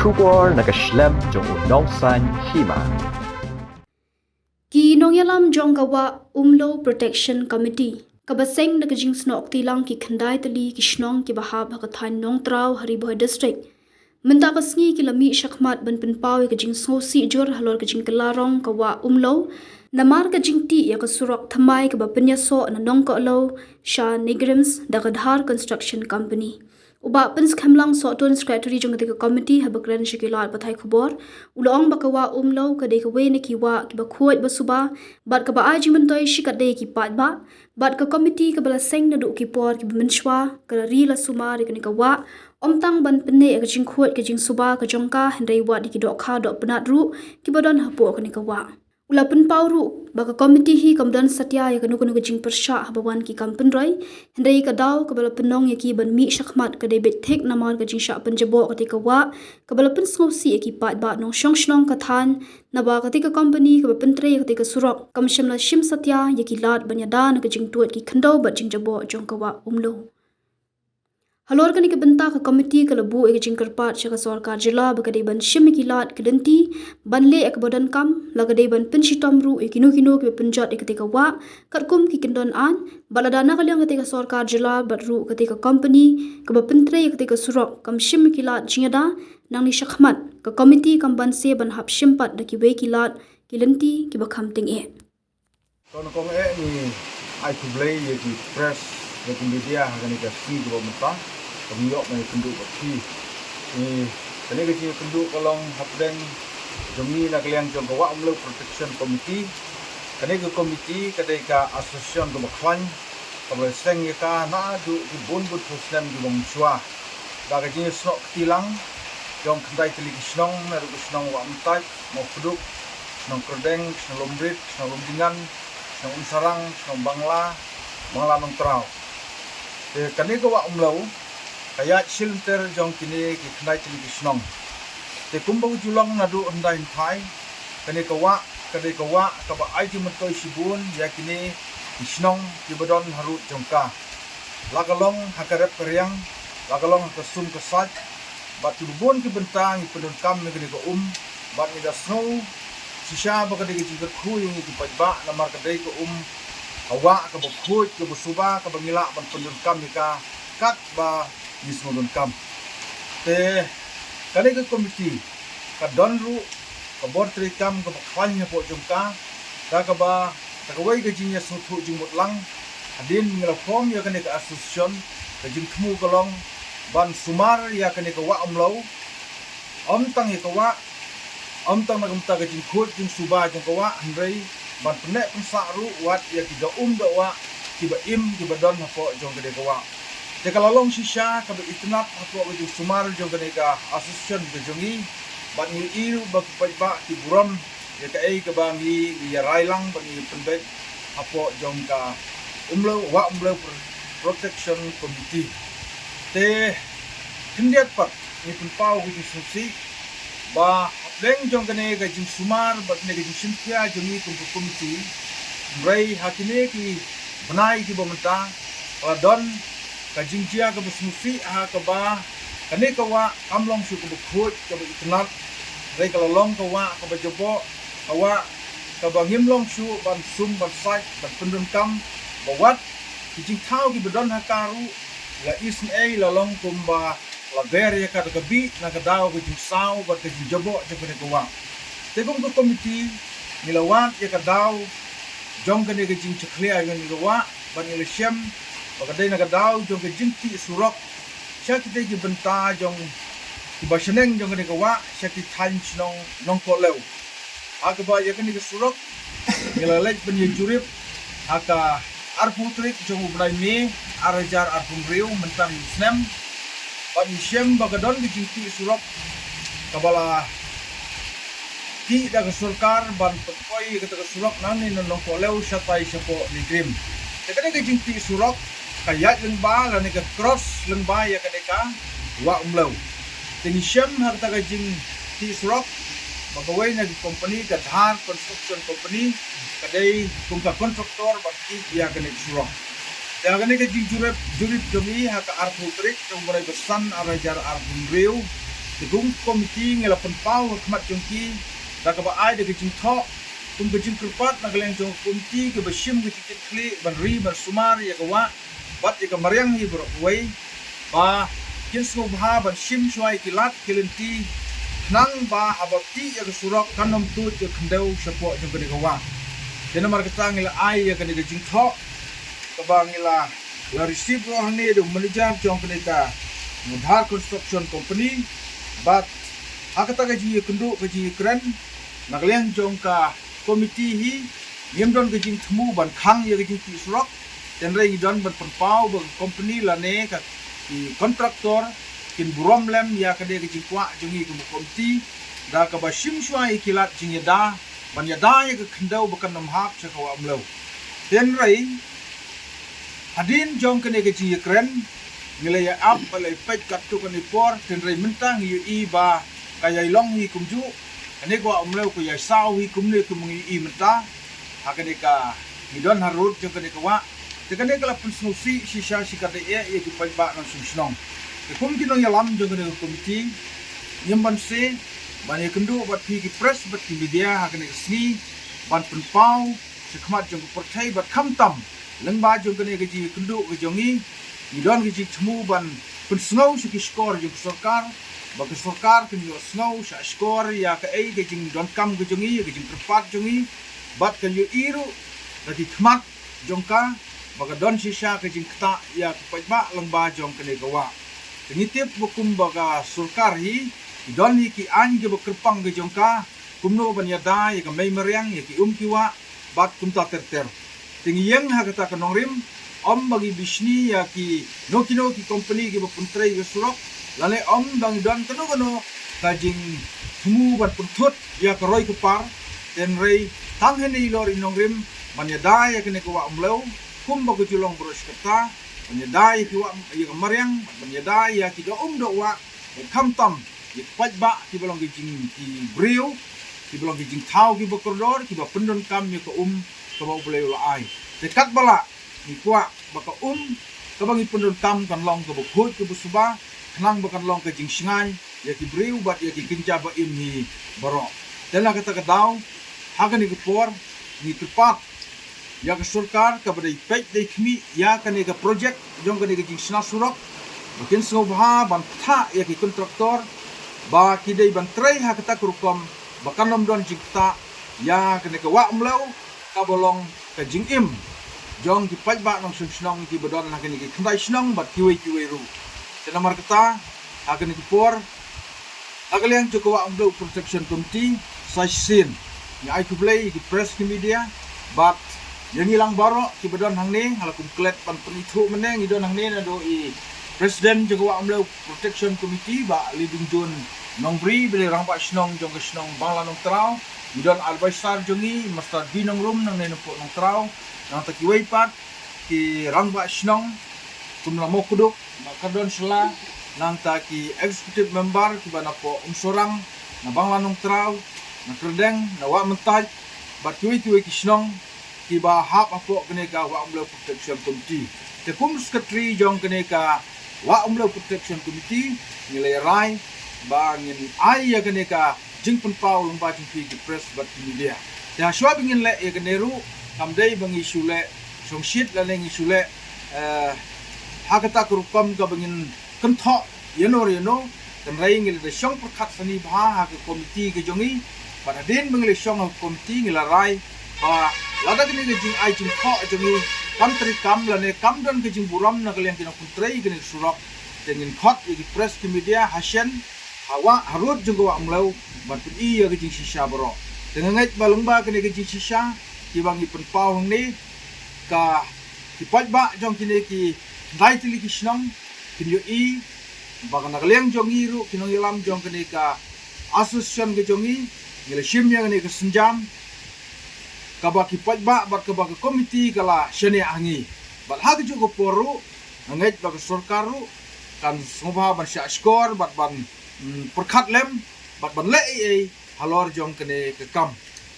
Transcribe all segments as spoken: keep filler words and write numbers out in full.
Khubor na ka shlem jong u Nongsaiñ Hima. Ki nongïalam jong ka Wah Umlew Protection Committee, kaba seng da ka jingsnoh kti lang ki khyndai tylli ki shnong kiba hap ha ka thaiñ Nongtraw ha Ri Bhoi District, mynta ka sngi ki la mih shakhmat ban pynpaw ïa ka jingsngewsih jur halor ka jingkylla rong ka Wah Umlew, namar ka jingtih ïa ka surok thymmai kaba pynïasoh na Nongkohlew sha NEIGRIHMS da ka Dhar Construction Company. U Bah Pynskhem Langsohtun, Secretary jong katei ka committee, haba kren sha ki lad pathai khubor, u la ong ba ka Wah Umlew ka dei kawei na ki wah kiba khuid ba suba bad kaba ai jingmyntoi shikatdei ïa ki paidbah, bad ka committee kaba la seng naduh ki por kiba mynshuwa ka la ri la sumar ïa kane ka wah, ym tang ban pynneh ïa ka jingkhuid ka jingsuba ka jong ka, hynrei wat ïa ki dohkha dohpynat ruh kiba don hapoh kane ka wah. U la pynpaw ruh ba ka committee hi kam don satia ïa kano kano ka jingpyrshah haba wan ki kam pynroi, hynrei ka daw kaba la pynlong ïa ki ban mih shakhmat ka dei beit thik namar ka jingshah pynjaboh katei ka wah kaba la pynsngewsih ïa ki paidbah nongshong shnong ka thaiñ, naba katei ka company kaba pyntrei ïa katei ka surok kam shym la shim satia ïa ki lad ban ïada na ka jingtuid ki khyndew bad jingjaboh jong ka Wah Umlew. Halor kane ka bynta, ka committee ka la buh ïa ka jingkyrpad sha ka sorkar jylla ba ka dei ban shim ïa ki lad ki lynti ban leh ïa kaba donkam, la ka dei ban pynshitom ruh ïa kino kino kiba pynjot ïa katei ka wah katkum ki kyndon aiñ, bad lada na ka liang katei ka sorkar jylla bad ruh katei ka company kaba pyntrei ïa katei ka surok kam shim ïa ki lad jingïada, nangne shakhmat ka committee kam banse ban hap shim pat da kiwei ki lad ki lynti kiba kham tyngeh. Kong, kong eh, ngi ai khublei ïa ki press, ïa ki media ha kane ka sngi kaba mynta. Kong ïoh ban ïakynduh bad phi. Ngi, kane ka jingïakynduh ka long hapdeng jong ngi na ka liang jong ka Wah Umlew Protection Committee. Kane ka committee ka dei ka association kaba khlaiñ, kaba la seng ïa ka naduh ki bun bun phew snem kiba mynshuwa. Da ka jingïasnoh kti lang jong khyndai tylli ki shnong, naduh ka shnong Wah Myntait, Mawkhduk, shnong Kyrdeng, shnong Lumrit, shnong Lumdingan, shnong Umsarang, shnong Bangla, Bangla Nongtraw. Te kane ka Wah Umlew ka ïaid shilynter jong kine ki khyndai tylli ki shnong. Te kumba ka ju long naduh hyndai hynthai, kane ka wah ka dei ka wah kaba ai jingmyntoi shibun ïa kine ki shnong kiba don harud jong ka. La ka long ha ka rep ka riang, la ka long ha ka sum ka sait, bad kiba bun ki bynta ngi pyndonkam ïa kane ka um, bad ngi da sngew shisha ba ka dei ka jingkyrkhu ïa ngi ki paidbah namar ka dei ka um ka wah kaba khuid, kaba suba, kaba ngi lah ban pyndonkam ïa ka katba ngi sngewdonkam. Te kane ka committee ka don ruh ka bor treikam kaba khlaiñ hapoh jong ka, da kaba da kawei ka jingïasngewthuh jingmut lang hadien ngi la form ïa kane ka association, ka jingthmu ka long ban sumar ïa kane ka Wah Umlew, ym tang ïa ka wah, ym tang na ka bynta ka jingkhuid jingsuba jong ka wah, hynrei ban pynneh pynsah ruh wat ïa ki doh um doh wah kiba im kiba don hapoh jong kane ka wah. Te ka la long shisha kaba itynnad hapoh ka jingsumar jong kane ka association ka jong ngi, bad ngi ïohi ruh ba ki paidbah ki burom ïa kaei kaba ngi, ngi ïa rai lang bad ngi pynbeit hapoh jong ka Umlew, Wah Umlew Pro-, Protection Committee. Te khyndiat pat ngi pynpaw ka jingsngewsih ba hapdeng jong kane ka jingsumar bad kane ka jingshimkhia jong ngi kum ka committee, hynrei ha kine ki bnai kiba mynta ka la don ka jingjia kaba sngewsih ha kaba kane ka wah kam long shuh kaba khuid kaba itynnad, hynrei ka la long ka wah kaba jaboh, ka wah kaba ngim long shuh ban sum ban sait ban pyndonkam, ba wat ki jingthaw kiba don ha ka ruh la isynei, la long kumba la ber ïa ka da ka bih na ka daw ka jingsaw bad ka jingjaboh jong kane ka wah. Te kum ka committee ngi la wad ïa ka daw jong kane ka jingjakhlia ïa kane ka wah, bad ngi la shem ba ka dei na ka daw jong ka jingtih surok sha kitei ki bynta jong kiba shaneng jong kane ka wah sha ki thaiñ shnong Nongkohlew. Ha kaba ïa kane ka surok ngi la leit ban ïa jurip ha ka arphew tarik jong u bnai May, ar hajar arphew hynriew, mynta hi u snem. Bad ngi shem ba ka don ka jingtih surok kaba la tih da ka sorkar ban pynpoi ïa kata ka surok nangne na Nongkohlew shatai shapoh NEIGRIHMS. Te kane ka jingtih surok ka ïaid lyngba lane ka cross lyngba ïa kane ka Wah Umlew. Te ngi shem ha kata ka jingtih surok ba kawei na ki company, ka Dhar Construction Company, ka dei kum ka contractor ban tih ïa kane ka surok. Te ha kane ka jingjurip, jurip jong ngi ha ka arphew tarik jong u bnai ba san ar hajar arphew hynriew, Te kum ka komiti ngi la pynpaw ha khmat jong ki da kaba ai da ka jingthoh kum ka jingkyrpad na ka liang jong ka komiti kaba shim ka jingkitkhlieh ban ri ban sumar ïa ka wah bad ïa ka mariang hi baroh kawei, ba kin sngewbha ban shim shuwa ïa ki lad ki lynti, khnang ba haba tih ïa ka surok kan ym tuid ïa ka khyndew shapoh jong kane ka wah. Te namar kata ngi la ai ïa kane ka jingthoh kaba ngi la, la receive ruh hangne da u manager jong kane ka Dhar Construction Company. Bad ha kata ka jingïakynduh ka jingïakren na ka liang jong ka komiti hi, ngim don ka jingthmu ban khang ïa ka jingtih surok. Hynrei ngi don ban pynpaw ba ka company lane ka ki contractor kin burom lem ïa kane ka jingkwah jong ngi kum ka komiti da kaba shim shuwa ïa ki lad jingïada ban ïada ïa ka khyndew ba kan ym hap sha ka Wah Umlew. Hynrei hadien jong kane ka jingïakren ngi la ïa ap ba la ïa peit katto katne por, hynrei mynta ngi ïohi ba ka ïai long hi kumjuh, kane ka Wah Umlew ka ïai saw hi kumne kum ngi ïohi mynta. Ha kane ka ngi don harud jong kane ka wah. Te kane ka la pynsngewsih shisha shi katdei eh ïa ki paidbah nongshong shnong. Te kum ki nongïalam jong kane ka komiti, ngim banse ban ïakynduh bad phi ki press bad ki media ha kane ka sngi ban pynpaw sha khmat jong ka pyrthei bad khamtam lyngba jong kane ka jingïakynduh ka jong ngi, ngi don ka jingthmu ban pynsngew sha ki shkor jong ka sorkar, ba ka sorkar kan ïohsngew sha shkor ïa kaei ka jingdonkam ka jong ngi, ïa ka jingkyrpad jong ngi, bad kan ïohi ruh da ki khmat jong ka ba ka don shisha ka jingktah ïa ki paidbah lyngba jong kane ka wah. Te ngi tip ba kumba ka sorkar hi, i don hi ki aiñ kiba kyrpang ka jong ka, kumno ban ïada ïa ka mei mariang, ïa ki um ki wah bad kumta ter ter. Te ngi ïeng ha kata ka nongrim, ym ba ngi bishni ïa kino kino ki company kiba pyntrei ïa ka surok, lane ym ba ngi don kano kano ka jingthmu ban pynthut ïa ka roi ka par. Hynrei tang hynne i lor i nongrim ban ïada ïa kane ka Wah Umlew kumba ka ju long baroh shi katta, ban ïada ïa ki wah, ïa ka mariang, ban ïada ïa ki doh um doh wah, ban khamtam ïa ki paidbah kiba long ki jing, ki briew kiba long ki jingthaw kiba kordor kiba pyndonkam ïa ka um kaba U Blei u la ai. Te katba lah ngi kwah ba ka um kaba ngi pyndonkam kan long kaba khuid kaba suba, khnang ba kan long ka jingshngaiñ ïa ki briew bad ïa ki kynja ba im hi baroh. Te na kata ka daw, ha kane ka por ngi kyrpad ïa ka sorkar kaba dei peit dei khmih ïa kane ka projek jong kane ka jingshna surok, ba kin sngewbha ban ktah ïa ki kontraktor ba ki dei ban trei ha kata ka rukom ba kan ym don jingktah ïa kane ka Wah Umlew kaba long ka jingim jong ki paidbah nongshong shnong kiba don ha kane ki khyndai shnong bad kiwei kiwei ruh. Te namar kata, ha kane ka por, ha ka liang jong ka Wah Umlew Protection Committee, sa shisien ngi ai khublei ïa ki press ki media bad ïa ngi lang baroh kiba don hangne, ha la kum klet ban pynithuh mynne, ngi don hangne naduh i President jong ka Wah Umlew Protection Committee, Bah Lidungjun Nongbri, ba dei rangbah shnong jong ka shnong Bangla Nongtraw, ngi don advisor jong ngi, Master B Nongrum, nangne Nongpoh Nongtraw, nangta kiwei pat ki rangbah shnong kum la Mawkduk, Bah Kardon Shylla, nangta ki executive member kiba na poh Umshorang, na Bangla Nongtraw, na Kyrdeng, na Wah Myntait, bad kiwei kiwei ki shnong kiba hap hapoh kane ka Wah Umlew Protection Committee. Te kum secretary jong kane ka Wah Umlew Protection Committee, ngi la rai ba ngin ai ïa kane ka jingpynpaw lyngba jong phi ki press bad ki media. Te ha shuwa ba ngin leh ïa kane ruh, kam dei ba ngi shu leh shongshit lane ngi shu leh, eh, ha kata ka rukom kaba ngin kynthoh ïano ïano, hynrei ngi la da shong pyrkhat sani bha ha ka komiti ka jong ngi. Bad hadien ba ngi la shong ha ka komiti ngi la rai ba lada kane ka jingai jingthoh jong ngi kam treikam lane kam don ka jingburom na ka liang ki nongpyntrei kane ka surok, te ngin khot ïa ki press ki media ha shen, ha wah, harud jong ka Wah Umlew ban pyni ïa ka jingshisha baroh. Te nga ngeit ba lyngba kane ka jingshisha kiba ngi pynpaw hangne, ka ki paidbah jong kine ki khyndai tylli ki shnong kin ïohi ba ka na ka liang jong ngi ruh ki nongïalam jong kane ka association ka jong ngi, ngi la shim ïa kane ka sienjam kaba ki paidbah bad kaba ka komiti ka la shaniah ha ngi. Bad ha kajuh ka por ruh nga ngeit ba ka sorkar ruh kan sngewbha ban shah shkor bad ban, mm, pyrkhat lem bad ban leh ei ei halor jong kane ka kam.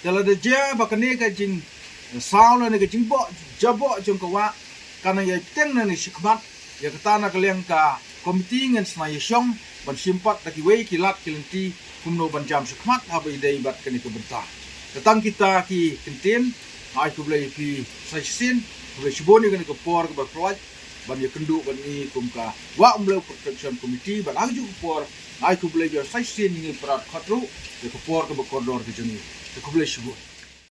Te lada jia ba kane ka jingsaw lane ka jingboh jaboh jong ka wah ka nang ïai bteng nangne shakhmat, ïa kata na ka liang ka Committee ngin sa ïa shong ban shim pat da kiwei ki lad ki lynti kumno ban jam shakhmat haba ïadei bad kane ka bynta. Tang kita ki kyntien, ai khublei ïa phi sa shisien, khublei shibun ïa kane ka por kaba pynlait ban ïakynduh bad ngi kum ka Wah Umlew Protection Committee, bad ha kajuh ka por ai khublei ïa sa shisien ïa ngi para dkhot ruh ïa ka por kaba kordor ka jong ngi. Khublei shibun.